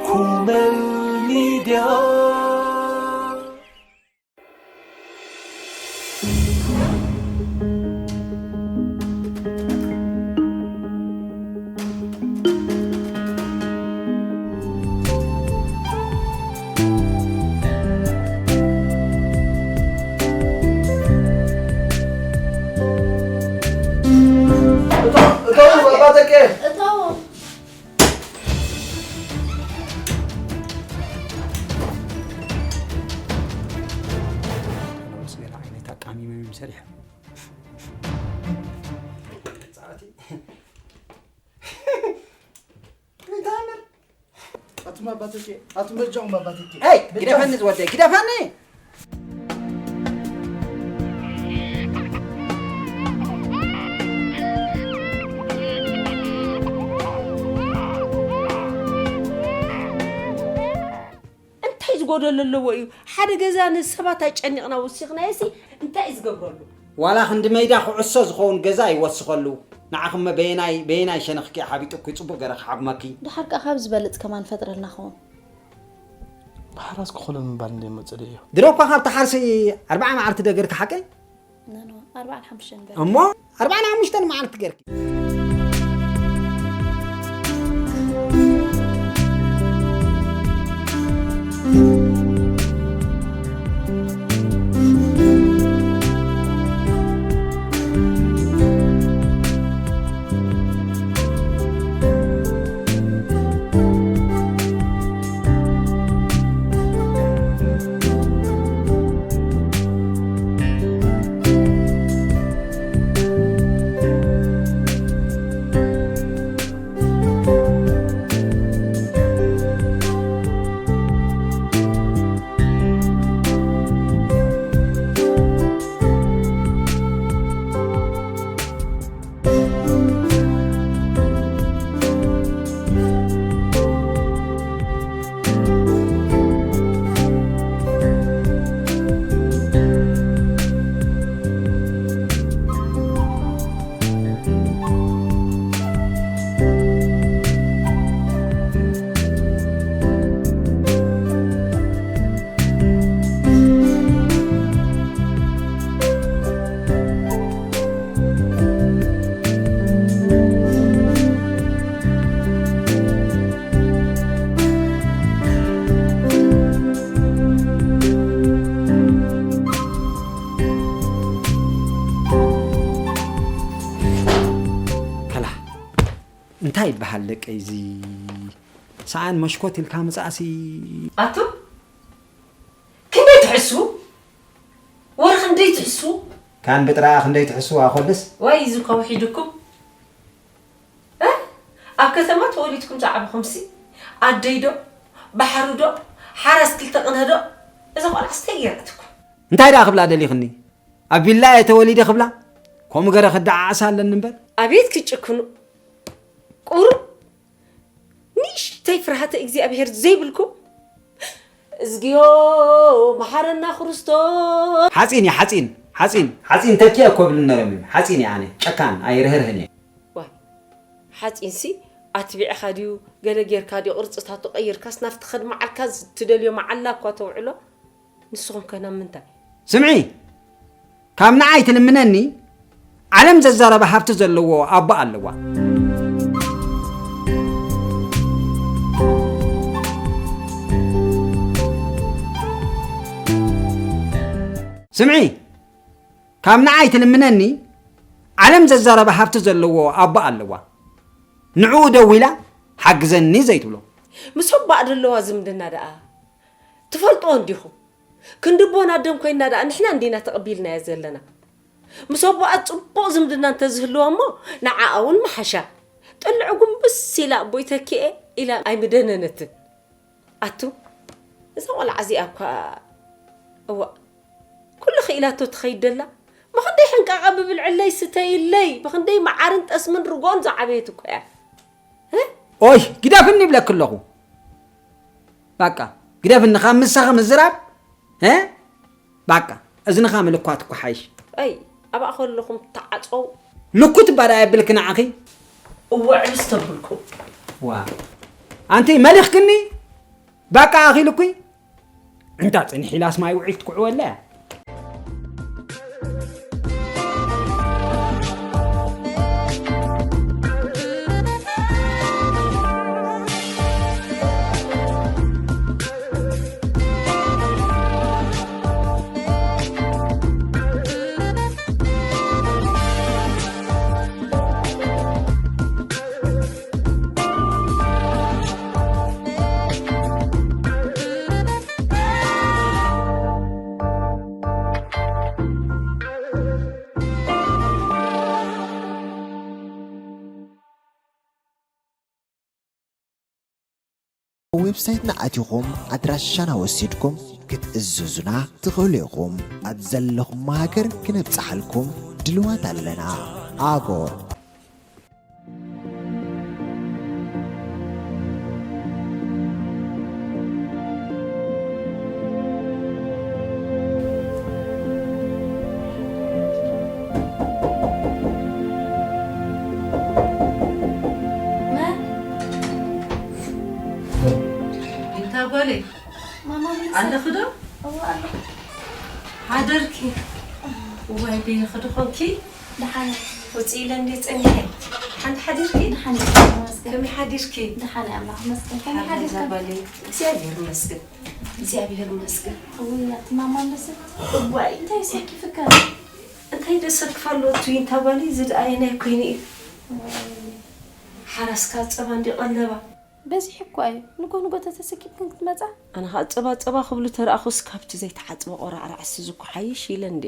Kumen Media. እቶም እቶም ኣባተቀ እቶም ሎምስ ገለ ዓይነት ኣጣሚመ እዮም ሰሪሖም። ጻዕቲ። እንታይ ኣመል? ኣቱም ኣባተኬ፣ ኣቱም በጃኹም ኣባተኬ። ኤይ፣ በጃኹም። ግደፈኒ ዝወደይ፣ ግደፈኒ! እንታይ ዝጎደሎ ኣለዎ እዩ? ሓደ ገዛ ንሰባት ኣጨኒቕና ወሲኽናዮሲ እንታይ እዩ ዝገብረሉ? ዋላ ክንዲ መይዳ ኩዕሶ ዝኸውን ገዛ ይወስኸሉ። ንዓኽመ በየናይ በየናይ ሸነኽኪ ሓቢጡኪ ጽቡቕ ገረ ክሓጉመኪ። ድሓር ከኣ ካብ ዝበልጽ ከማን ፈጥረልና ኸውን። ብሓራስ ክኾሎ ምባል እንደ መጸደ እዩ። ድሮ እኳ ካብቲ ሓርሲ ኣርብዓ መዓልቲ ደገርኪ ሓቀይ? ኣርባዓን ሓሙሽተን እሞ ኣርባዓን ሓሙሽተን መዓልቲ ገርኪ። እንታይ ይበሃል ደቀይ እዚ ሰኣን መሽኮት ኢልካ ምጻእሲ። ኣቱም ክንደይ ትሕሱ? ወረ ክንደይ ትሕሱ? ካን ብጥራኣ ክንደይ ትሕሱ ኣኾልስ? ዋይ እዚ እኮ ውሒዱኩም። እ? ኣብ ከተማ ተወሊድኩም ዝዓበኹምሲ ኣደይ ዶ? ባሕሪ ዶ? ሓራስ ክልተ ቅነ ዶ? እዛ ቆልዓስ እንታይ ገይራትኩም? እንታይ ደኣ ክብላ ደሊኽኒ? ኣብ ቪላ እየ ተወሊደ ክብላ? ከምኡ ገረ ክደዓዓሳ ኣለኒ እምበር። ኣቤት ክጭክኑ! ቁሩብ ንእሽተይ ፍርሃተ እግዚኣብሔር ዘይብልኩም? እዝግዮ መሓረና ክርስቶስ! ሓጺን እየ ሓጺን ሓጺን ሓጺን ተኪኤ እኮ እብልን ነይሮም እዮም ሓጺን እየ ኣነ ጨካን ኣይርህርህን እየ። ዋይ ሓጺንሲ ኣትቢዕኻ ድዩ ገለ ጌርካ ድዩ ቅርጽታቱ ቀይርካስ ናብቲ ከድመዓልካ ትደልዮ መዓላ እኳ ተውዕሎ ንስኹም ከ ናብ ምንታይ? ስምዒ ካብ ንዓይ ትልምነኒ ዓለም ዘዛረበ ሃብቲ ዘለዎ ኣቦ ኣለዋ። ስምዒ ካብ ንዓይ ትልምነኒ ዓለም ዘዛረበ ሃብቲ ዘለዎ ኣቦ ኣለዋ ንዕኡ ደዊላ ሓግዘኒ ዘይትብሎ። ምስ ኣቦኣ ዘለዋ ዝምድና ደኣ ትፈልጥዎ እንዲኹም። ክንዲ ኣቦን ኣደን ኮይንና ደኣ ንሕና እንዲና ተቐቢልናያ ዘለና። ምስ ኣቦኣ ጽቡቕ ዝምድና እንተዝህልዋ እሞ ንዓኣ እውን ምሓሻ። ጥልዕ ጉንብስ ኢላ ኣቦይ ተኪኤ ኢላ ኣይምደነነትን። ኣቱም እዛ ቖልዓ እዚኣ እኳ እዋእ ኩሉ ኽኢላቶ ትኸይድ ደላ። ብኽንደይ ሕንቃቐ ብብልዕለይ ስተይለይ ብኽንደይ መዓርን ጠስምን ርጎን ዝዓበየት እኮ እያ። ኦይ ግደፍኒ ይብለኪ ኣለኹ። ባቃ ግደፍኒ ካብ ምሳኺ ምዝራብ እ ባቃ እዝንኻ ምልኳት እኮ ሓይሽ። ኣይ ኣብኣ ከለኹም ተዓጸው። ልኩት እባ ደኣ የብልኪ ንዓኺ። እወ ዕብስ ተብልኩም። ዋ ኣንቲ መሊኽክኒ በቃ ኣኺሉኩይ። እንታ ጽንሕ ኢላስ ማይ ውዒል ትኩዕወላ እያ። ዌብሳይትና ኣቲኹም ኣድራሻና ወሲድኩም ክትእዝዙና ትኽእሉ ኢኹም። ኣብ ዘለኹም ሃገር ክነብጽሓልኩም ድልዋት ኣለና። ኣጎር። መን? እንታ ጓለይ፣ ማማ፣ መለሰ። ኣለኺ ዶ? እወ፣ ኣለኹ። ሓደርኪ? እዋይ፣ ደይኺ ዶ ኾንኪ? ደሓን እየ። ውፅእ ኢለ እንዴ ፀኒሐ። ሓንቲ ሓዲርኪ? ደሓን እየ፣ ኣምላኽ ይመስገን። ከመይ ሓዲርኪ? ደሓን እየ፣ ኣምላኽ ይመስገን። ከመይ ሓዲርካ? ጓለይ፣ እግዚኣብሔር ይመስገን። እግዚኣብሔር ይመስገን። እውይ፣ ኣቲ ማማ፣ መለሰ። እዋይ፣ እንታይ ሰኪፍካ? እንታይ ደሰክፋ ኣሎ? እቲ ዊንታ ጓለይ፣ እዚ ደኣ የናይ ኮይኑ እዩ? እዋይ። ሓራስካ ጸባ እንዲ ቀለባ። በዚሑ እኳ እዩ። ንጎ ንጎ ተተሰኪብክን ክትመጻ? ኣነ ኸኣ ጸባ ጸባ ክብሉ ተረኣኹስ ካብቲ ዘይተሓጽበ ቆራዕራዕስ እዚ እኮ ሓይሽ ኢለ እንዴ።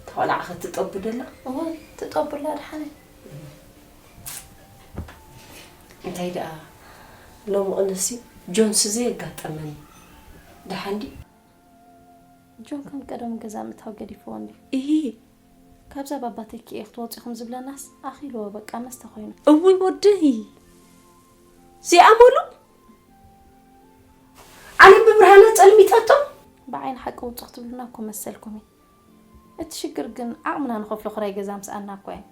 ተቆላዕ ክትጠቡ ደላ? እወ፣ ትጠቡ ኣላ ደሓነ። እንታይ ደኣ ሎሚ ቅንሲ ጆንስ ዘየጋጠመኒ። ደሓን ድዩ? ጆን ከም ቀደሙ ገዛ ምእታው ገዲፍዎ እንድዩ። እሂ። ካብዛ ባባ ተኪኤ ክትወጹ ኢኹም ዝብለናስ ኣኺልዎ በቃ መስተ ኮይኑ። እውይ ወደይ። ዚኣመሉ? ዓለም ብብርሃና ጸልሚታቶ? ብዓይኒ ሓቂ ውጹ ክትብሉና እኮ መሰልኩም እዩ። እቲ ሽግር ግን ዓቕምና ንኸፍሎ ክራይ ገዛ ምስኣና እኮ እዩ።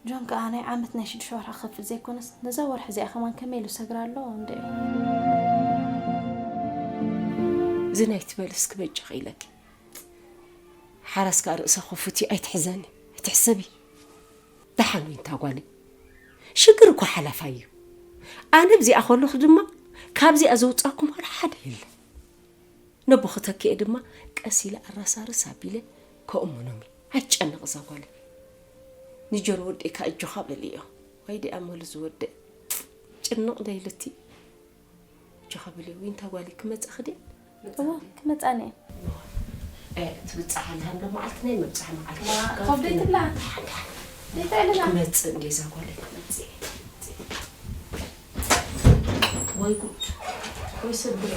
ጆን ከኣ ናይ ዓመት ናይ ሽዱሽተ ወርሒ ክኸፍል ዘይኮነስ፣ ነዛ ወርሒ እዚኣ ከማን ከመይ ኢሉ ሰግራ ኣሎ እንድዒ። እዚ ናይ ትበልስ ክበጃኺ ኢለኪ። ሓራስ ከኣ ርእሳ ኸፉቲ ኣይትሕዘኒ፣ ኣይትሕሰቢ። ደሓን ዊንታ ጓለይ። ሽግር እኮ ሓላፋይ እዩ። ኣነ ኣብዚኣ ከለኹ ድማ ካብዚኣ ዘውጻኩም ዋላ ሓደ የለን። ነቦ ክተክኤ ድማ ቀስ ኢለ ኣራሳርስ ኣቢለ ከእምኖም እየ። ኣይትጨነቕ እዛ ጓለይ። ንጀሮ ወደይ ከኣ እጆኻ በልዮ። ወይ ዲኣ መሉ ዝወደይ። ጭንቕ ደይልቲ። እጆኻ በልዮ። ዊንታ ጓለይ ክመጻ ክድን? እወ፣ ክመጻ እየ። እ፣ ትብጻሕ ኣለሃ እንዶ መዓልቲ ናይ ምብጻሕ መዓልቲ። ዋ፣ ካብ ኮፍ ደይትብላ? ደይትዕልላ? ክመጽእ እንዴ እዛ ጓለይ ክመጽእ እየ። ወይ ጉድ፣ ወይ ስድሮ።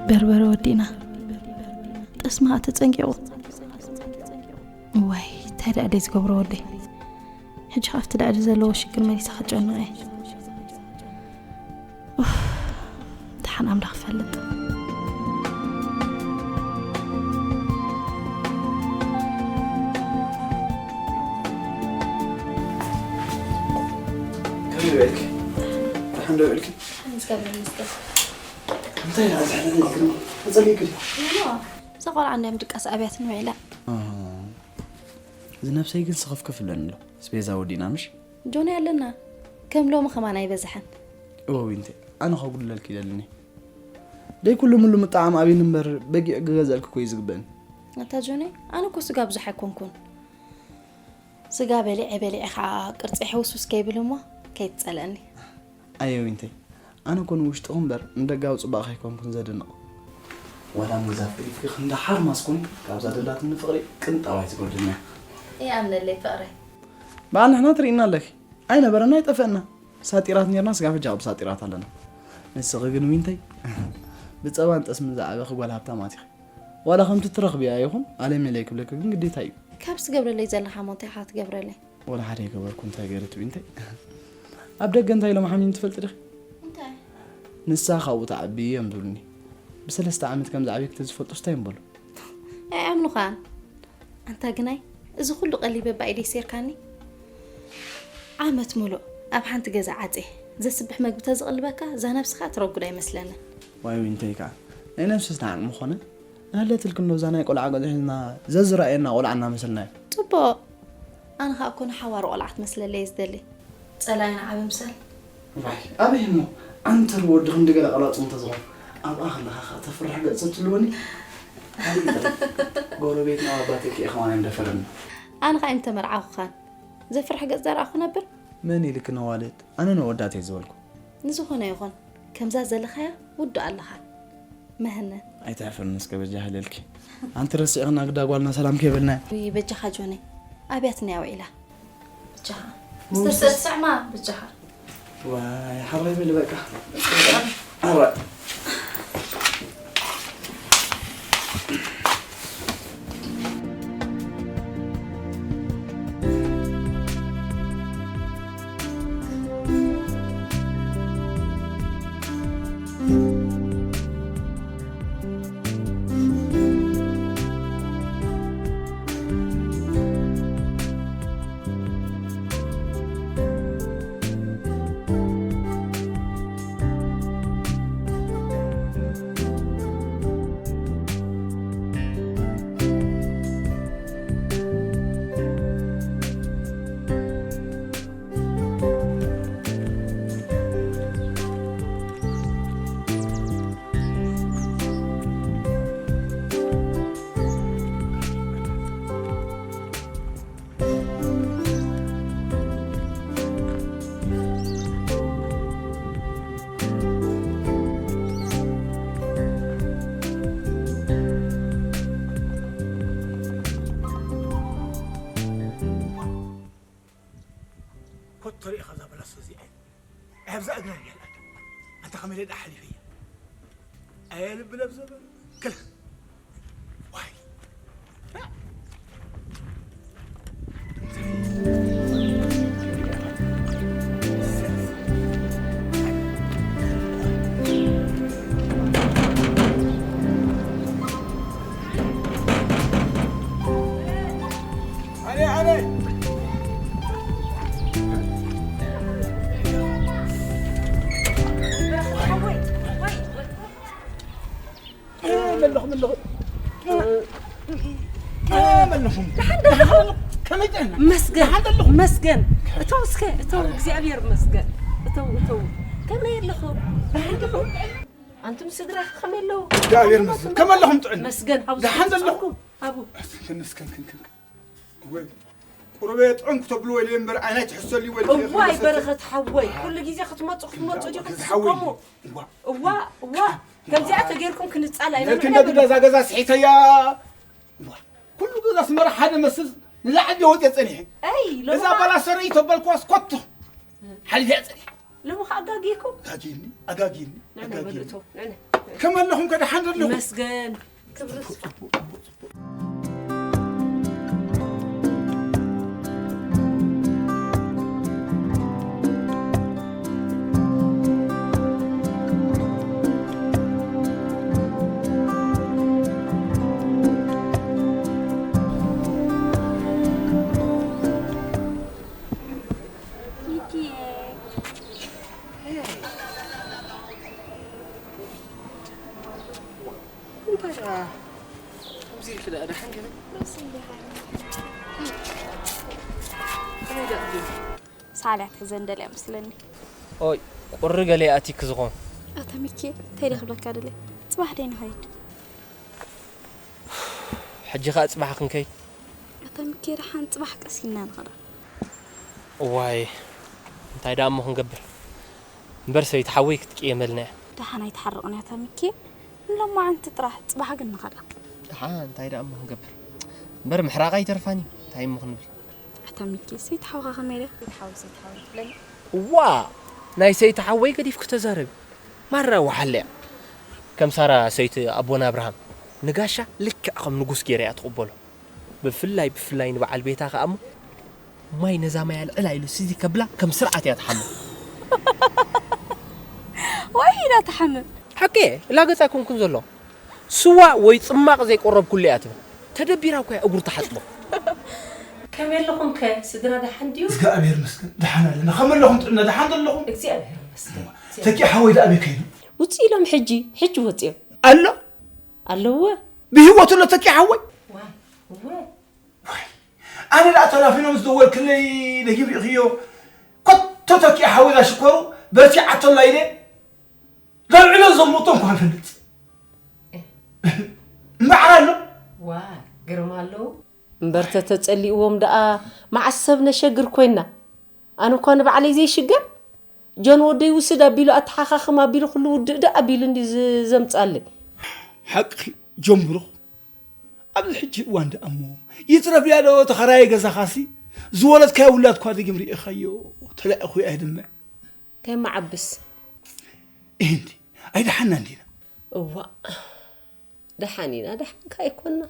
በርበረ ወዲእና። ጠስሚ ከኣ ተጸንቂቑ። እዋይ፣ እንታይ ደኣ ደይ ዝገብሮ ወደይ። ሕጂ ከኣ ኣብቲ ደኣ ዘለዎ ሽግር መሊሳ ክትጨንቕ እየ። ኡፍ፣ ደሓን ኣምላኽ ይፈልጥ። ከመይ ውዒልኪ? ደሓን ዶ ውዒልኪ? ደሓን፣ እግዚኣብሔር ይመስገን። እንታይ ደኣ ዝሕለኒ ግን? ተጸሊእኪ ድዩ? እሞ፣ እዛ ቆልዓ እንድያ ምድቃስ ኣብያትኒ ውዒላ። ኣሃ። እዚ ነብሰይ ግን ስኽፍክፍ ይብለኒ ኣሎ። ስቤዛ ወዲእና ምሽ? ጆኒ ኣለና። ከም ሎሚ ከማን ኣይበዝሐን። እወ ዊንተይ፣ ኣነ ከጉድለልኪ ይደልኒ። ደይ ኩሉ ምሉ ምጥዓም ኣብይኒ እምበር በጊዕ ክገዝአልኪ እኮ እዩ ዝግበእኒ። ኣታ ጆኒ፣ ኣነ እኮ ስጋ ብዙሕ ኣይኮንኩን። ስጋ በሊዐ በሊዐ ከዓ ቅርጺ ሕውስውስ ከይብል እሞ ከይትጸልአኒ። ኣየ ዊንተይ፣ ኣነ እኮ ንውሽጥኹም እምበር ንደጋዊ ጽባቐ ከይኮንኩን ዘድንቕ። ዋላ ምግዛፍ ገዲፍኪ ክንዲ ሓርማዝ ኩኒ፣ ካብዛ ደላትኒ ፍቕሪ ቅንጣብ ኣይትጎድልንያ። ይኣምነለይ ፍቕረይ። በዓል ንሕና ትርእይና ኣለኪ። ኣይነበረና ኣይጠፈእና። ሳጢራት ኔርና ስጋብ ሕጂ ኣብ ሳጢራት ኣለና። ንስኺ ግን ዊንተይ፣ ብጸባን ጠስምን ዝዓበኺ ጓል ሃብታማት ኢኺ። ዋላ ከምቲ ትረኽብያ ይኹን ኣለምየለይ ክብለኪ ግን ግዴታ እዩ። ካብ ትገብረለይ ዘለኻ እሞ እንታይ ኢኻ ትገብረለይ? ወላ ሓደ ይገበርኩ እንታይ ገይረ ትብኢ እንታይ? ኣብ ደገ እንታይ ኢሎም ሓሚም ትፈልጢ ዲኺ? እንታይ? ንሳ ካብኡ ትዓቢ እዮም ዝብሉኒ። ብሰለስተ ዓመት ከም ዝዓብየኪ ተዝፈልጡስ እንታይ ምበሉ? ኣይኣምኑኻን። ኣንታ ግናይ፣ እዚ ኩሉ ቀሊበ ብኣይደይ ሴርካኒ? ዓመት ሙሉእ ኣብ ሓንቲ ገዛ ዓጽየ ዘስብሕ መግቢ ተዝቕልበካ እዛ ነብስኻ ትረጉድ ኣይመስለንን። ዋይ ዊንተይ ከኣ ናይ ነብስስ ንዓቕሚ ኾነ? ናለትልክን ዶ እዛ ናይ ቆልዓ ገዝሒዝና ዘዝረኣየና ቆልዓ እናመሰልናዮ? ጽቡቕ። ኣነ ኸኣ እኮ ንሓዋሩ ቆልዓ ክትመስለለይ እየ ዝደሊ። ጸላኢ ንዓቢ ምሰል። ዋይ ኣበይ እሞ? ዓንተር ወዲ ክንዲ ገለ ቀላጽ እንተዝኾን ኣብኣ ከለኻ ኸኣ ተፍርሕ ገጽ ትልወኒ። ጎረቤትና ኣባተኪ እየ ከማን እዮም ደፈረኒ። ኣነ ኸኣ እዮም ተመርዓኹኻን ዘፍርሕ ገጽ ዘርኣኹ ነብር። መን ኢልኪ ነዋልድ? ኣነ ነወዳት እየ ዝበልኩ። ንዝኾነ ይኹን ከምዛ ዘለኻያ ውዱ ኣለኻ። መህነ። ኣይትሕፍርኒ እስከ በጃ ሃለልኪ። ኣንቲ ረሲዕኽና ግዳ ጓልና ሰላም ከይበልና። ውይ በጃኻ ጆኒ። ኣብያትና ውዒላ። በጃኻ። ምስተሰስዕማ በጃኻ። ዋይ ሓራይ በል በቃ። ኣራ። ኮት ተሪእኻ እዛ በላሶ እዚኣ እያ። ኣብዛ እግራ እያ ኣላ። ኣንታ ከመይ ኢለ ደኣ ሓሊፈያ? ኣየ ልቢ ለብ ዘበለ። ክልክ። ዋይ። መለኹ፣ መለኹ። መለኹም። ደሓን ዶ ኣለኹም? ከመይ ጥዕና? መስገን፣ ደሓን ዶ ኣለኹም? መስገን። እተው እስከ፣ እተው፣ እግዚኣብሔር መስገን። እተው፣ እተው። ከመይ ኣለኹም? ደሓን ዶ ኣለኹም? ኣንቱም ስድራ ከመይ ኣለዉ? እግዚኣብሔር መስገን። ከመይ ኣለኹም ጥዕና? መስገን፣ ሃቡ ደሓን ዶ ኣለኹም? ሃቡ። እስከ፣ እስከ፣ እስከ፣ እስከ። ወይ፣ ቁሩበ ጥዑም ክተብልዎ ኢለ እምበር፣ ዓይናይ ትሕሰሉ ወይ እዋይ፣ በረኸት ሓወይ፣ ኩሉ ግዜ ክትመጹ፣ ክትመጹ ዲኹም ገዛ ሓወይ። ትስከሙ? እዋ። እዋ፣ እዋ፣ ከምዚኣ ተጌርኩም ክንጻል ኣይነበረና። ነልክን ደብዳ እዛ ገዛ ስሒተያ። እዋ፣ ኩሉ ገዛ ኣስመራ ሓደ መስል ንላዕሊ ወጽየ ጸኒሐ። ኣይ፣ ሎሚ እዛ ኸዓ ባላሰረይ ተበልኳስ ኮቶ ሓሊፈያ ጸኒሐ። ሎሚ ኸዓ ኣጋጊኩም? ኣጋጊኒ፣ ኣጋጊኒ፣ ንዕና ኣጋጊኒ። በሉ እቶ፣ ንዕና። ከመይ ኣለኹም ከ ደሓን ዘለኹም? ይመስገን። ክብሪ ይስፋ። እንታይ ደኣ? ከምዚ ኢልኪ ደኣ ደሓን ገለ? ከመይ ደኣ ትብሊ? ሳልያ ትሕዘን ደልያ መስለኒ። ኦይ፣ ቁሪ ገለ ይኣቲኪ ዝኾን። ኣታ ሚኪ፣ እንታይ ደኣ ክብለካ ደልየ? ጽባሕ ደይ ንኸይድ። ሕጂ ኸኣ ጽባሕ ክንከይድ? ኣታ ሚኪ፣ ደሓን ጽባሕ ቀስ ኢልና ንኸዳ። እዋይ፣ እንታይ ደኣ እሞ ክንገብር? እምበር ሰበይቲ ሓወይ ክትቅየመልና እያ። ደሓን ኣይትሓርቕን እያ ኣታ ሚኪ። ንሎማዓንቲ ጥራሕ፣ ጽባሕ ግን ንኸዳ። ደሓን እንታይ ደኣ እሞ ክንገብር? እምበር ምሕራቕ ኣይተርፋን እዩ። እንታይ እሞ ክንብል? ኣታ ሚኪ፣ ሰይቲ ሓውኻ ከመይ ኢለ? ሰይቲ ሓወይ፣ ሰይቲ ሓወይ፣ ብለኒ። እዋ! ናይ ሰይቲ ሓወይ ገዲፍኪ ተዛረቢ። ማራ ወሓለ እያ። ከም ሳራ ሰይቲ ኣቦና ኣብርሃም። ንጋሻ ልክዕ ከም ንጉስ ገይራ እያ ትቕበሎ። ብፍላይ ብፍላይ ንበዓል ቤታ ከኣ እሞ ማይ ነዛ ማይ ኣልዕላ ኢሉ ስዚ ከብላ ከም ስርዓት እያ ትሓሞ። ዋይ ኢላ ትሓምም። ሓቂ እየ፣ ላገጽ ኣይኮንኩን ዘሎ። ስዋ ወይ ጽማቕ ዘይቆረብኩሉ እያ ትብል። ተደቢራ እኮ እያ እግሩ ትሓጽቦ። ከመይ ኣለኹም ከ ስድራ ደሓን ድዩ? እግዚኣብሔር ይመስገን ደሓን ኣለና። ከመይ ኣለኹም ጥዕና ደሓን ዶ ኣለኹም? እግዚኣብሔር ይመስገን። ተኪ ሓወይ ደኣ ኣበይ ከይኑ? ውፅእ ኢሎም ሕጂ ሕጂ ወፂኦም። ኣሎ ኣለዎ። ብህይወቱ ኣሎ ተኪ ሓወይ? ዋይ እወ ዋይ ኣነ ደኣ ተላፊኖ ምስ ደወልክለይ ደጊም ርኢኽዮ። ኮቶ ተኪ ሓወይ እዛ ሽኮሩ በርቲዓቶ ኣላ ኢለ ዘልዕሎ ዘምልጦ እንኳ ንፈልጥ እምበዓር ኣሎ። ዋይ ግርማ ኣለዉ። እምበር ተተጸሊእዎም ደኣ መዓስ ሰብ ነሸግር ኮይና። ኣነ እኳ ንባዕለይ ዘይሽገር ጆን ወደይ ውስድ ኣቢሉ ኣተሓኻኽም ኣቢሉ ኩሉ ውድእ ደኣ ኣቢሉ እንዲ ዘምጻለይ። ሓቅኺ ጆን ብሩኽ ኣብዚ ሕጂ እዋን ደኣ እሞ ይትረፍ ያዶ ተኸራየ ገዛኻሲ ዝወለድካዮ ውላድኳ ድግም ርኢኻዮ ተላኢኹ ኣየድምዕ። ከይመዓብስ። እህንቲ ኣይደሓና እንዲና። እዋእ ደሓን ኢና ደሓንካ ኣይኮንና።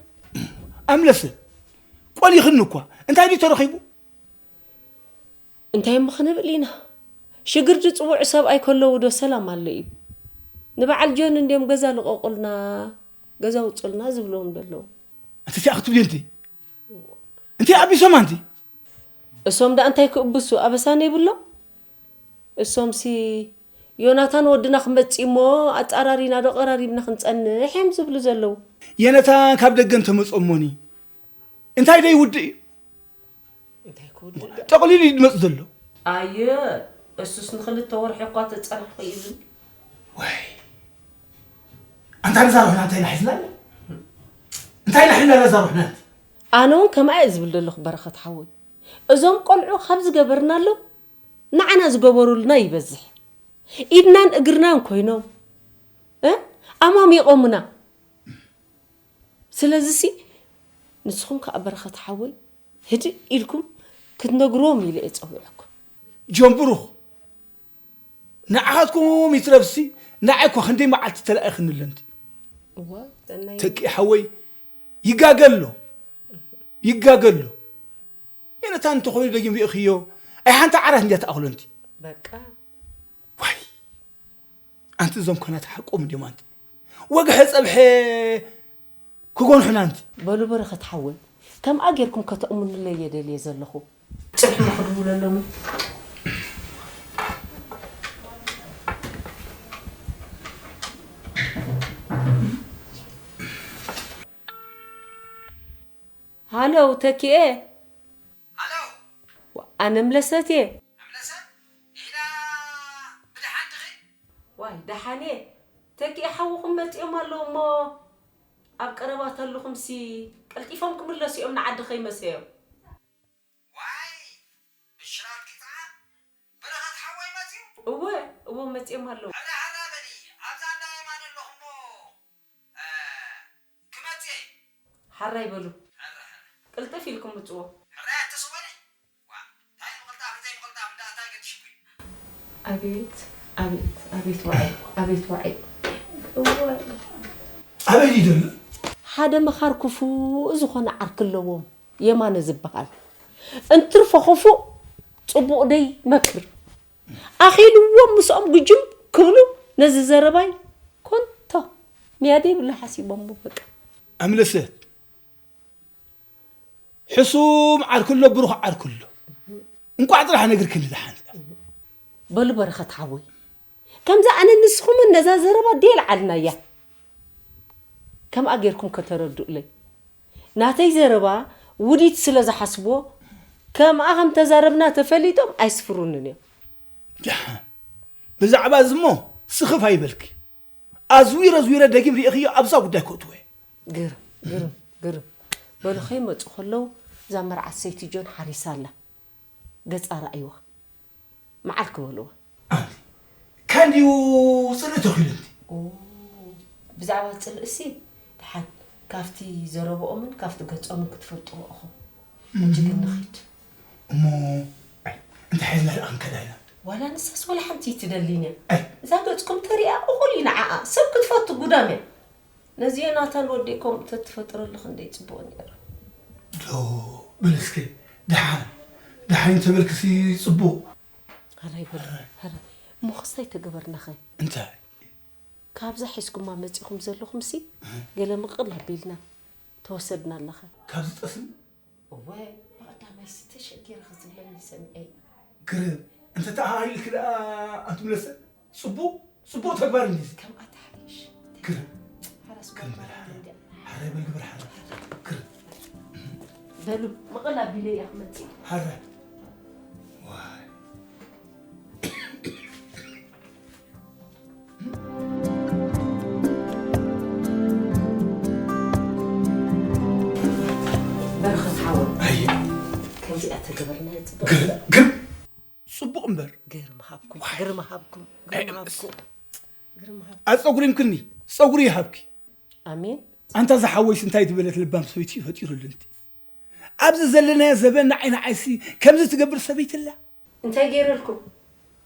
ኣምለሰ ቆሊኽኒ እኳ እንታይ ድዩ ተረኺቡ? እንታይ እሞ ክንብል ኢና? ሽግር ዝፅውዑ ሰብኣይ ከለዉ ዶ ሰላም ኣሎ እዩ? ንበዓል ጆን እንድዮም ገዛ ልቐቑልና፣ ገዛ ውፁልና ዝብልዎም ዘለዉ። ኣንተ እንታይ ክትብሊ ኣንቲ? እንታይ ኣቢሶም ኣንቲ? እሶም ደኣ እንታይ ክእብሱ ኣበሳን የብሎም? እሶምሲ ዮናታን ወድና ክመፅእ እሞ ኣፃራሪና ዶ ቀራሪብና ክንፀንሕ እዮም ዝብሉ ዘለዉ። ዮናታን ካብ ደገ እንተመፀ እሞኒ እንታይ ዶ ይውድእ እዩ? ጠቕሊሉ እዩ ዝመጽእ ዘሎ። ኣየ እሱስ ንኽልተ ወርሒ እኳ ተጸናሕኹ እዩ ዝብል። ወይ ኣንታ ነዛ ሩሕና እንታይ ኢና ሒዝና ኣለና? እንታይ ኢና ሒዝና ነዛ ሩሕና? ኣነ እውን ከምኣ እየ ዝብል ዘለኹ በረኸት ሓወይ። እዞም ቆልዑ ካብ ዝገበርናሎም ንዓና ዝገበሩልና ይበዝሕ። ኢድናን እግርናን ኮይኖም ኣማሚቖምና። ስለዚሲ ንስኹም ከኣ በረኸት ሓወይ ህድእ ኢልኩም ክትነግርዎም ኢለ እየ ጸዊዐኩም። ጆን ብሩኽ ንዓኻትኩም ይትረፍሲ ንዓይ እኳ ክንደይ መዓልቲ ተላኢኽኒ ኣለንቲ። እወ ሰናይ ተኪ ሓወይ ይጋገ ኣሎ ይጋገ ኣሎ። የነታ እንተኾይኑ ደጊም ርኢኽዮ ኣይ ሓንቲ ዓራት እንድያ ትኣኽሎ ኣንቲ። በቃ ዋይ ኣንቲ እዞም ኮናት ሓቆም እንድዮም ኣንቲ ወግሐ ጸብሐ ክጎንሑና ኣንቲ። በሉ በረኸት ሓወይ ከምኣ ጌርኩም ከተእምኑለይ እየ ደልየ ዘለኹ። ጽብሒ መኽድውለሎም። ሃለው ተኪኤ። ሃለው። ኣነ ምለሰት እየ። ኣምለሰት? ኢላ ብድሓን ድኺ? ዋይ ደሓን እየ። ተኪኤ ሓውኹም መጺኦም ኣለዉ እሞ ኣብ ቀረባ ተልኹምሲ ቀልጢፎም ክምለሱ እዮም ንዓዲ ከይመሰዮም። ዋይ ብሽራር ቂጥዓ በረኸት ሓወይ መጺኡ? እወ እወ መጺኦም ኣለዉ። ሕራ ሕራ በሊ ኣብዛ እንዳ የማነ ኣለኹ እሞ ክመጽእ እየ። ሓራይ በሉ። ሕራ ሕራ። ቅልጥፍ ኢልኩም ምጽዎ። ሕራይ ኣተስወኒ? ዋ እንታይ ምቕልጣፍ ዘይምቕልጣፍ እንዳ እንታይ ገድሽኩ እዩ? ኣቤት ኣቤት ኣቤት ዋዒ ኣቤት ዋዒ። እወ ኣበይ እዩ ዘሎ? ሓደ መኻር ክፉእ ዝኾነ ዓርኪ ኣለዎም የማነ ዝበሃል። እንትርፎ ክፉእ ፅቡቕ ደይ መክር ኣኺልዎም ምስኦም ግጅም ክብሉ ነዚ ዘረባይ ኮንቶ ንያደ ይብሉ ሓሲቦሞ በቃ። ኣምለሰት ሕሱም ዓርኪ ኣሎ ብሩኽ ዓርኪ ኣሎ እንቋዕ ጥራሕ ነግርክኒ ደሓን። በሉ በረኸት ሓወይ ከምዚ ኣነ ንስኹምን ነዛ ዘረባ ደየልዓልናያ ከምኣ ጌርኩም ከተረድኡለይ ናተይ ዘረባ ውዲት ስለ ዝሓስብዎ ከምኣ ከም ተዛረብና ተፈሊጦም ኣይስፍሩንን እዮም። ደሓን ብዛዕባ እዚ እሞ ስኽፍ ኣይበልኪ። ኣዝዊረ ኣዝዊረ ደጊም ርኢኽዮ ኣብዛ ጉዳይ ከእትዎ እየ። ግርም ግርም ግርም በሉ ከይመፁ ከለዉ እዛ መርዓት ሰይቲ ጆን ሓሪሳ ኣላ ገፃ ረኣይዋ መዓር ክበልዋ። ኣንቲ ካን ድዩ ጽልኢ ተኺሉ ኣንቲ? ኦ ብዛዕባ ጽልእሲ ደሓን ካብቲ ዘረብኦምን ካብቲ ገጾምን ክትፈልጥዎ ኢኹም። ሕጂ ግን ንኺድ። እሞ እንታይ ሓይልና ደኣ ክንከዳ ኢና? ዋላ ንሳስ ዋላ ሓንቲ ኣይትደልን እያ። ኣይ። እዛ ገጽኩም ተሪኣ እኹል እዩ ንዓኣ። ሰብ ክትፈቱ ጉዳም እያ። ነዚ ዮናታን ወደይ ከምኡ ተትፈጥረሉ ክንደይ ጽቡቕ ነይሩ። ዶ፣ በል እስከ፣ ደሓን፣ ደሓን እንተበልክሲ ጽቡቕ። ኣረ ይበል፣ ኣረ፣ እሞ ክስታይ ተገበርናኸ? እንታይ? ካብዛ ሒዝኩማ መጺኹም ዘለኹምሲ፣ እህ። ገለ ምቕል ኣቢልና ተወሰድና ኣለኸ። ካብዚ ጠስሚ? እወ፣ ብቐዳማይሲ ተሸጊረ ክዝብለኒ ሰሚዐ። ግርም፣ እንተ ተኣሃሂልኪ ደኣ ኣንቱም ለሰ፣ ጽቡቕ፣ ጽቡቕ ተግባር እንዲዚ። ከምኣ ተሓይሽ። ግርም፣ ሓራስ ግርም ጓል በል ሓረ። እንዲያ። ሓረ በል ግበር ሓረ። ግርም። በሉ፣ ምቕል ኣቢለ እያ ክመጽእ። ሓረ። ዋይ። በረኸት ሓወይ፣ ኣየ። ከምዚኣ ተገበርና ጽቡቕ። ግር-፣ ግር-፣ ጽቡቕ እምበር። ግርም ሃብኩም፣ ዋይ። ግርም ሃብኩም፣ ኣይ፣ ግርም ሃብኩም፣ ግርም ሃብኩም። ኣብ ጸጉሪ ይምክኒ፣ ጸጉሪ ይሃብኪ። ኣሜን። ኣንታ ዝሓወይስ እንታይ ዝበለት ልባም ሰበይቲ እዩ ፈጢሩልንቲ። ኣብዚ ዘለናዮ ዘበን ንዓይ ንዓይሲ ከምዚ ትገብር ሰበይቲ ኣላ። እንታይ ገይረልኩም?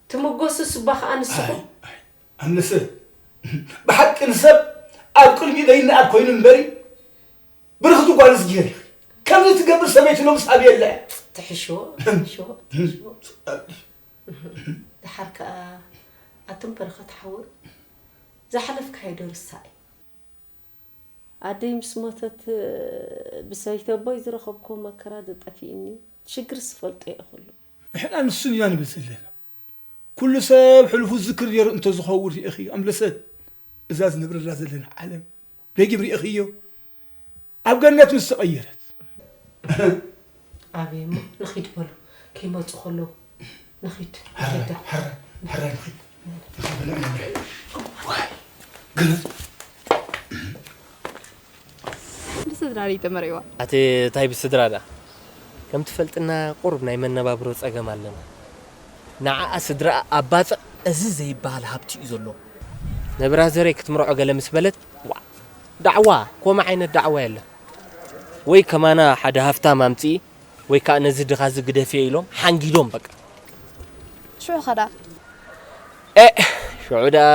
ትምጎሱ ስባ ኸኣ ንስኹም። ኣይ፣ ኣይ፣ ኣምልሰ፣ ብሓቂ ንሰብ ኣብ ቅድሚኡ ዘይነኣድ ኮይኑ እምበሪ፣ ብርኽቲ ጓልስ ገይሪ። ከምዚ ትገብር ሰበይቲ ሎምስ ኣበይ ኣላ እያ? ትሕሽዎ፣ ትሕሽዎ፣ ትሕሽዎ። ደሓር ከኣ ኣቱም በረኸት ሓወይ፣ ዝሓለፍካዮ ዶ ርሳዕ እዩ? ኣደይ ምስ ሞተት፣ ብሰበይቲ ኣቦይ ዝረኸብክዎ መከራ ዶ ጠፊእኒ? ሽግርስ እፈልጦ እየ ኩሉ። ንሕና ንሱ ኢና ንብል ዘለና። ኩሉ ሰብ ሕሉፉ ዝዝክር ገይሩ እንተዝኸውን ርኢኺ ኣምለሰት፣ እዛ ዝነብረላ ዘለና ዓለም ደጊም ርኢኽዮ? ኣብ ገነት ምስ ተቐየረት። ኣበይ እሞ ንኺድ በሉ፣ ከይመጹ ከለዉ ንኺድ፣ ሕራይ፣ ንኺድ። ሕራይ፣ ሕራይ ንኺድ። ንኺድ በሉ፣ ንኺድ። ዋይ፣ ገነት። ብስድራ ድዩ ተመርዒዋ? ኣቲ ታይ ብስድራ ደኣ? ከም ትፈልጥና ቁሩብ ናይ መነባብሮ ጸገም ኣለና። ንዓኣ ስድራኣ ኣብ ባጽዕ እዚ ዘይበሃል ሃብቲ እዩ ዘሎ። ንብራዘረይ ክትምርዖ ገለ ምስ በለት፣ ዋእ፣ ዳዕዋ፣ ከምኡ ዓይነት ዳዕዋ የለን። ወይ ከማና ሓደ ሃፍታም ኣምጽኢ፣ ወይ ከኣ ነዚ ድኻ እዚ ግደፍዮ ኢሎም ሓንጊዶም በቃ። ሽዑ ኸ ደኣ? ኤእ፣ ሽዑ ደኣ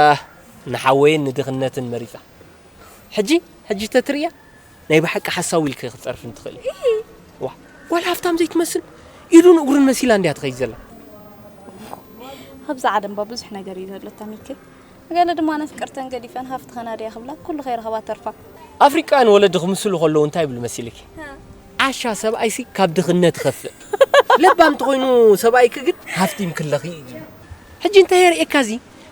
ንሓወይን ንድኽነትን መሪጻ። ሕጂ፣ ሕጂ ተትርእያ፣ ናይ ብሓቂ ሓሳዊ ኢልኪ ክትጸርፍን ትኽእሊ። ኢሂ። ዋ፣ ጓል ሃፍታም ዘይትመስል፣ ኢዱን እግሩን መሲላ እንድያ ትኸይድ ዘላ። ኣብዚ ዓለም እባ ብዙሕ ነገር እዩ ዘሎ፣ ታሚከ። ገለ ድማ ነፍቅርተን ገዲፈን ሃፍቲ ከናድያ ክብላ ኩሉ ከይረኸባ ተርፋ። ኣፍሪቃውያን ወለዲ ክምስሉ ከለዉ እንታይ ይብሉ መሲልኪ? ሃ። ዓሻ ሰብኣይሲ ካብ ድኽነት ይኸፍእ። ለባም እንተኾይኑ ሰብኣይኪ ግን ሃፍቲ ይምክለኺ እዩ ዝብሉ። ሕጂ እንታይ የርእየካ እዚ?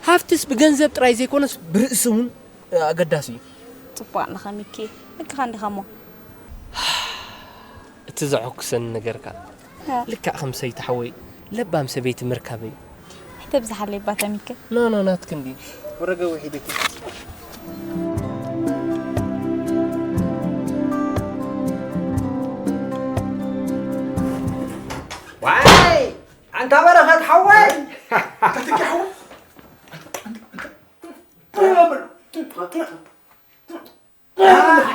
ሃፍትስ ብገንዘብ ጥራይ ዘይኮነስ ብርእሲ እውን ኣገዳሲ እዩ። ጽቡቕ ኣለኻ ሚኪ፣ ልክኻ እንዲኻ እሞ። እቲ ዘሐጉሰኒ ነገር ከኣ፣ እ። ልክዕ ከም ሰይቲ ሓወይ ለባም ሰበይቲ ምርካበይ እዩ። ኣይተብዝሓለይ ባታ ሚኪ። ኖ፣ ኖ፣ ናትኪ እንድዩ። ወረገ ውሒድኪ። ዋይ! ኣንታ በረኸት ሓወይ! ኣንታ ተኪ ሓወይ!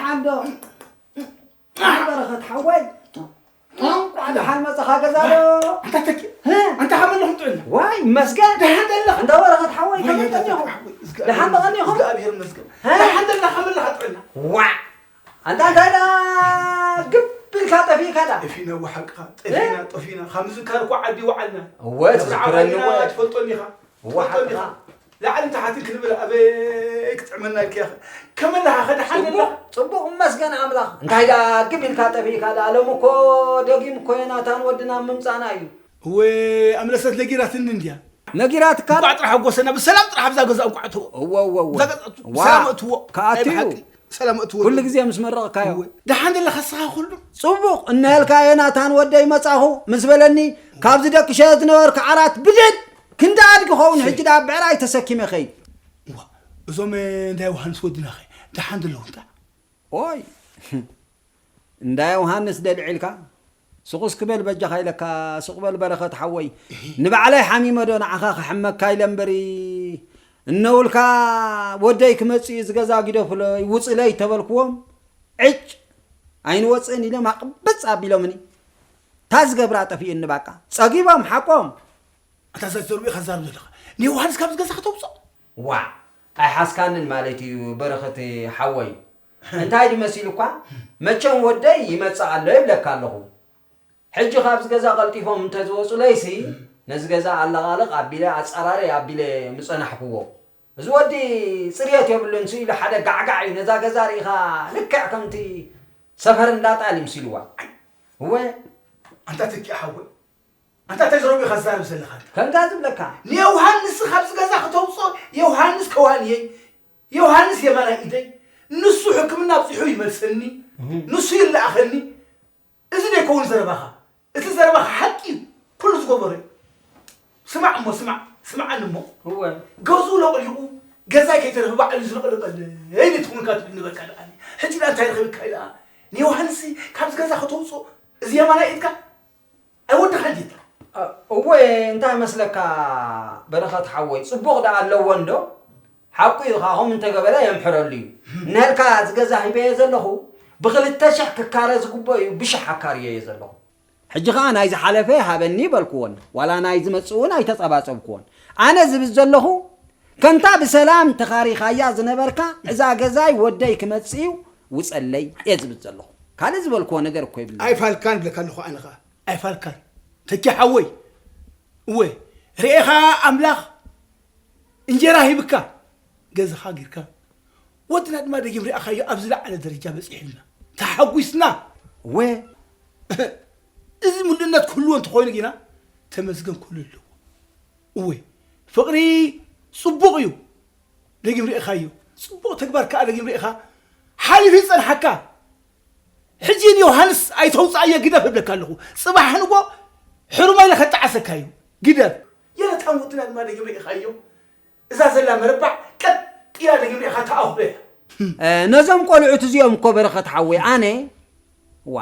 ኣንዶ በረኸት ሓወይ፣ እንኳዕ ደሓን መጻኻ ገዛ ዶ? ኣንታ ተኪ፣ ህ? ኣንታ ከመይ ኣለኹም ጥዕና? ዋይ፣ መስገን። ደሓን ደለኻ? እንዳ በረኸት ሓወይ፣ ዋይ፣ ከመይ ኣንታ ተኪ ቀኒኹም? ሓወይ፣ እዝጋ-፣ ደሓን ተቐኒኹም? እግዚኣብሔር ይመስገን። ህ? ደሓን ደለኻ? ከመይ ኣለኻ ጥዕና? ዋ! ኣንታ እንታይ ደኣ ግብ ኢልካ ጠፊእካ ደኣ? ጠፊእና፣ ወሓቅኻ፣ እ? ጠፊእና፣ ጠፊእና። ካብ ምዝካር እኮ ዓዲ ይወዓልና። እወ፣ ናብራ ትዝክረኒ ዓባይና እወ። ትፈልጦ እንዲኻ። እወ፣ ትፈልጦ እንዲኻ። ሓቅኻ። ላዕልን ታሕትን ክንብል ኣበይ ክጥዕመና ኢልካ ኢኻ። ከመይ ኣለኻ? ከ ደሓን ጽቡቕ፣ ኣለኻ? ጽቡቕ እመስገን ኣምላኽ። እንታይ ደኣ ግብ ኢልካ ጠፊእካ ደኣ? ሎሚ እኮ ደጊም እኮ ዮናታን ወድና ምምጻና እዩ። እወ፣ ኣምለሰት ነጊራትኒ እንድያ። ነጊራትካ? እንቋዕ ጥራሕ ኣጎሰና፣ ብሰላም ጥራሕ ኣብዛ ገዛ እንቋዕ እተዎ። እወ፣ እወ፣ እወ። ኣብዛ ገዛ ዋ፣ ብሰላም እትዎ። ከኣቱ ናይ እዩ። ብሓቂ ሰላም እትዎ። ኩሉ ግዜ ምስ መረቕካዮ። እወ። ደሓን ዘለኻ ንስኻ ኩሉ? ጽቡቕ፣ እነሀልካ ዮናታን ወደይ መጻኹ ምስ በለኒ፣ ካብዚ ደቅሸ ዝነበርካ ዓራት ብድድ ክንዲ ኣድጊ ኸውን፣ ሰይ። ሕጂ ደኣ ብዕራይ ተሰኪመ ኸይድ። እዋ፣ እዞም፣ እ፣ እንዳ ዮሃንስ ወድናኸ ደሓን ዘለዉ እንታ? ኦይ፣ እንዳ ዮሃንስ ደልዒልካ? ስቕ እስኪ በል በጃኻ ኢለካ፣ ስቕ በል በረኸት ሓወይ። እሂ። ንባዕለይ ሓሚመ ዶ ንዓኻ ክሕመካ ኢለ እምበሪ፣ እነውልካ ወደይ ክመጽእ እዩ፣ እዚ ገዛ ግደፉለይ፣ ውጽለይ ተበልክዎም፣ ዕጭ፣ ኣይንወጽእን ኢሎም ኣቕብጽ ኣቢሎምኒ። እታ ዝገብራ ጠፊኡኒ ባቃ። ጸጊቦም ሓቆም። ኣታ እዛ ዘርቢኻ ትዛረብ ዘለኻ ንዮሃንስ ካብዚ ገዛ ከተውፅኦ? ዋዕ! ኣይሓስካንን ማለት እዩ በረኸት ሓወይ። እንታይ ድመሲሉ እኳ፣ መቸም ወደይ ይመጽእ ኣሎ ይብለካ ኣለኹ። ሕጂ ካብዚ ገዛ ቀልጢፎም እንተዝወጹለይሲ፣ ነዚ ገዛ ኣለቓልቕ ኣቢለ፣ ኣጸራሪ ኣቢለ ምጸናሕክዎ። እዚ ወዲ ጽርየት የብሉን፣ ስኢሉ ሓደ ጋዕጋዕ እዩ። ነዛ ገዛ ርኢኻ፣ ልክዕ ከምቲ ሰፈር እንዳጣል ይምሲልዋ። እወ። ኣንታ ተኪ ሓወይ፣ ኣንታ እንታይ ዘረቡ ኢኻ ዝዛረብ ዘለኻ? ከምዛ ዝብለካ። ንዮሃንስ ካብዚ ገዛ ከተውፅኦ፣ ዮሃንስ ከዋንየይ፣ ዮሃንስ የማናይ ኢደይ፣ ንሱ ሕክምና ኣብፂሑ ይመልሰኒ፣ እህ። ንሱ ይለኣኸኒ። እዚ ዶ ይከውን ዘረባኻ? እቲ ዘረባኻ ሓቂ እዩ፣ ኩሉ ዝገበሮ እዩ። ስማዕ እሞ፣ ስማዕ፣ ስማዓኒ እሞ። እወ። ገዝኡ ለቕሊቑ፣ ገዛይ ከይተረፈ ባዕሉ እዩ ዝለቕልቐለይ፣ ትኹንካ ትብል ነበርካ ደኣ። ሕጂ ደኣ እንታይ ረኺብካ ኢለ፣ ንዮሃንስ ካብዚ ገዛ ከተውፅኦ፣ እዚ የማናይ ኢድካ ኣይወድኻን ዲታ? እ-፣ እወ፣ እንታይ መስለካ በረኸት ሓወይ፣ ጽቡቕ ደኣ ኣለዎ እንዶ? ሓቁ እዩ፣ ኻኹም እንተገበረ የምሕረሉ እዩ። ነልካ ዝገዛ ሂበዮ ዘለኹ፣ ብኽልተ ሽሕ ክካረ ዝግብኦ እዩ፣ ብሽሕ ኣካርዮዮ ዘለኹ። ሕጂ ኸኣ ናይ ዝሓለፈ ሃበኒ በልክዎን፣ ዋላ ናይ ዝመጽእ እውን ኣይተጸባጸብክዎን። ኣነ ዝብል ዘለኹ፣ ከምታ ብሰላም ተኻሪኻያ ዝነበርካ፣ እዛ ገዛይ ወደይ ክመጽእ እዩ፣ ውጸለይ እየ ዝብል ዘለኹ። ካልእ ዝበልክዎ ነገር እኮ የብለይን። ኣይፋልካን እብለካ ኣለኹ ኣነ ኸኣ። ኣይፋልካን። ተኪ ሓወይ። እወ፣ ርኤኻ ኣምላኽ እንጀራ ሂብካ፣ ገዛኻ ጌርካ፣ ወድና ድማ ደጊም ርኣኻዮ ኣብ ዝለዓለ ደረጃ በጺሕና። ተሓጒስና። እወ። እዚ ምሉእነት ክህልዎ እንተኾይኑ ግና ተመስገን ክህሉ ኣለዎ። እወ፣ ፍቕሪ ጽቡቕ እዩ። ደጊም ርኢኻዮ። ጽቡቕ ተግባር ከኣ ደጊም ርኢኻ። ሓሊፉ ይጸንሓካ። ሕጂ ንዮሃንስ ኣይተውጽኣዮ ግደፍ እብለካ ኣለኹ። ጽባሕ ንጎ ሕሩማይ ኢለ ከጠዓሰካ እዩ። ግደፍ። የለታን ወድና ድማ ደጊም ርኢኻዮ። እዛ ዘላ መረባዕ ቀጥ ኢላ ደጊም ርኢኻ ተኣኹሎ እያ። እ፣ ነዞም ቆልዑት እዚኦም እኮ በረኸት ሓወይ ኣነ፣ ዋ፣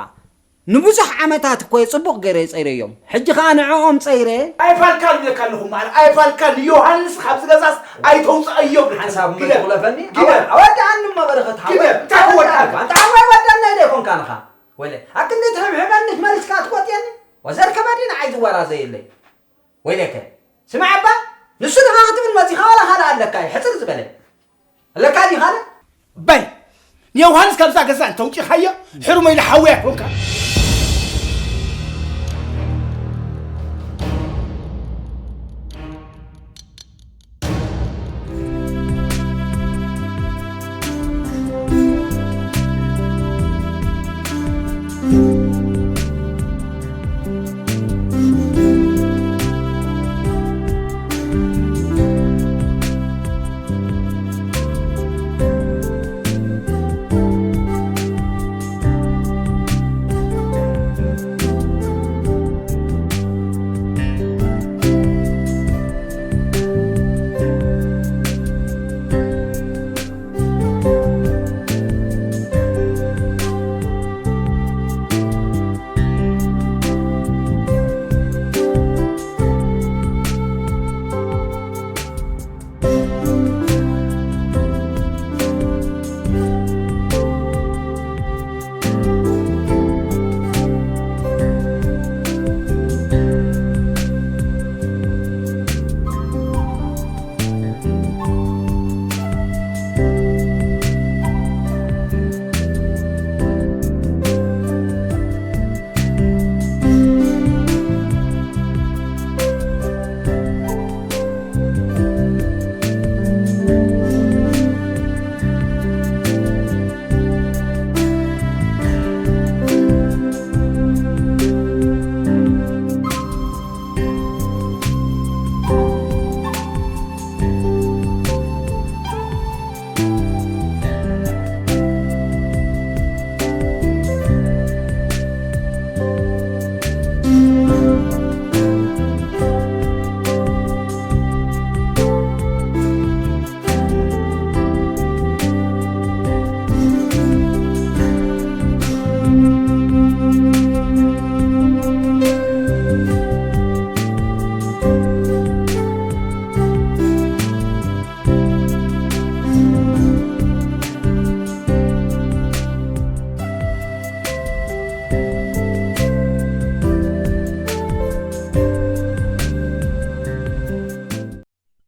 ንብዙሕ ዓመታት እኮ እየ ጽቡቕ ገይረ ጸይረዮም። ሕጂ ኸኣ ንዕኦም ጸይረ። ኣይፋልካን እብለካ ኣለኹ ማዕረ፣ ኣይፋልካን። ንዮሃንስ ካብዚ ገዛስ ኣይተውጽኣዮ እብለካ። ሓንሳብ ግደፍ። መትኩለፈኒ። ግደፍ። ኣወ-፣ ኣወዳኣኒ እሞ በረኸት ሓወይ። ግደፍ። እንታይ ክወድኣካ? ኣወዳኣኒ። ኣንታ ሓወይ ወዳና ኢለ ይኮንካ ንኻ። ወለ፣ ኣክንዲ ትሕብሕበኒ መሊስካ ትቆጥየኒ? ወዘር ከበዲ ንዓይ ዝወራዘየለይ። ወይለከ። ስማዕ እባ፣ ንሱ ድኻ ክትብል መጺኻ ዋላ ካልእ ኣለካ እዩ፣ ሕጽር ዝበለ። ኣለካ ድዩ ካልእ? በል፣ ንዮሃንስ ካብዛ ገዛ እንተውጺኻዮ፣ ሕሩመይ ኢለ ሓውያ ኣይኮንካ።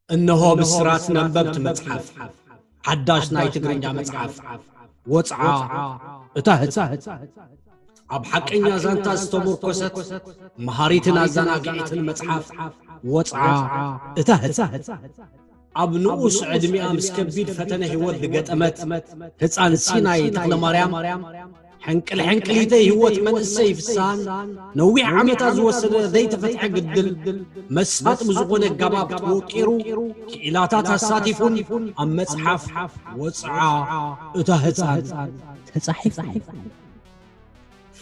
እነሆ ብስራት ነበብቲ መጽሓፍ፣ ሓዳሽ ናይ ትግርኛ መጽሓፍ። ወጽዓ እታ ህጻን ኣብ ሓቀኛ ዛንታ ዝተመርኮሰት መሃሪትን ኣዘናግዒትን መጽሓፍ ወጽዓ እታ ህጻን ኣብ ንኡስ ዕድሚኣ ምስ ከቢድ ፈተነ ህይወት ዝገጠመት ህጻን ሲናይ ተኽለማርያም ሕንቅል ሕንቅሊተይ ህይወት መንእሰይ ፍስሃን ነዊሕ ዓመታት ዝወሰደ ዘይተፈትሐ ግድል መሳጢ ብዝኾነ ኣገባብ ተወቂሩ ክኢላታት ኣሳቲፉን ኣብ መጽሓፍ ወጽዓ እታ ህጻን ተጻሒፉ።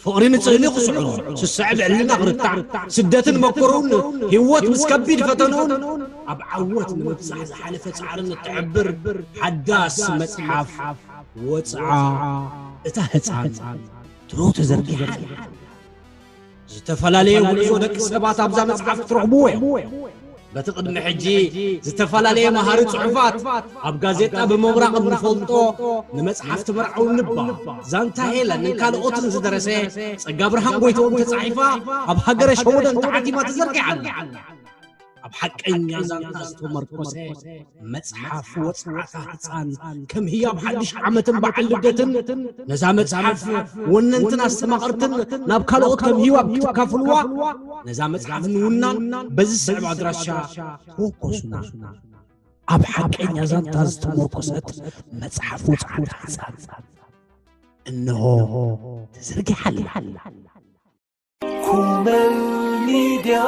ፍቕሪ ንጽህኒ ክስዕሩ፣ ስስዐ ብዕልና ክርታዕ፣ ስደትን መከርኡን ህይወት ምስ ከቢድ ፈተንኡን ኣብ ዓወት ንምብጻሕ ዝሓለፈ ጻዕርን እትሕብር ሓዳስ መጽሓፍ ወጽዓ እታ ህጻን ድሮ ተዘርጊሓ ኣላ። ዝተፈላለየ ጉዕዞ ደቂ ሰባት ኣብዛ መጽሓፍ ክትረኽብዎ እዮም። በቲ ቅድሚ ሕጂ ዝተፈላለየ መሃሪ ጽሑፋት ኣብ ጋዜጣ ብምብራቕ እንፈልጦ ንመጽሓፍቲ መርዓዊ ንባ፣ ዛንታ ሄለን ንካልኦትን ዝደረሰ ጸጋብርሃን ጎይትኦም ተጻሒፋ ኣብ ሃገረ ሸወደን ተሓቲማ ተዘርጊሓ ኣላ። ኣብ ሓቀኛ ዛንታ ዝተመርኮሰ መጽሓፍ ወጽዓታ ህጻን ከም ህያብ ሓድሽ ዓመትን በዓል ልደትን ነዛ መጽሓፍ ወነንትን ኣስተማቐርትን ናብ ካልኦት ከም ህያብ ክካፍልዋ ነዛ መጽሓፍ ንውናን በዚ ዝስዕብ ኣድራሻ ተወከሱና። ኣብ ሓቀኛ ዛንታ ዝተመርኮሰት መጽሓፍ ወጽዓታ ህጻን እንሆ ተዘርጊሓ ኣላ። ኩመል ሚድያ።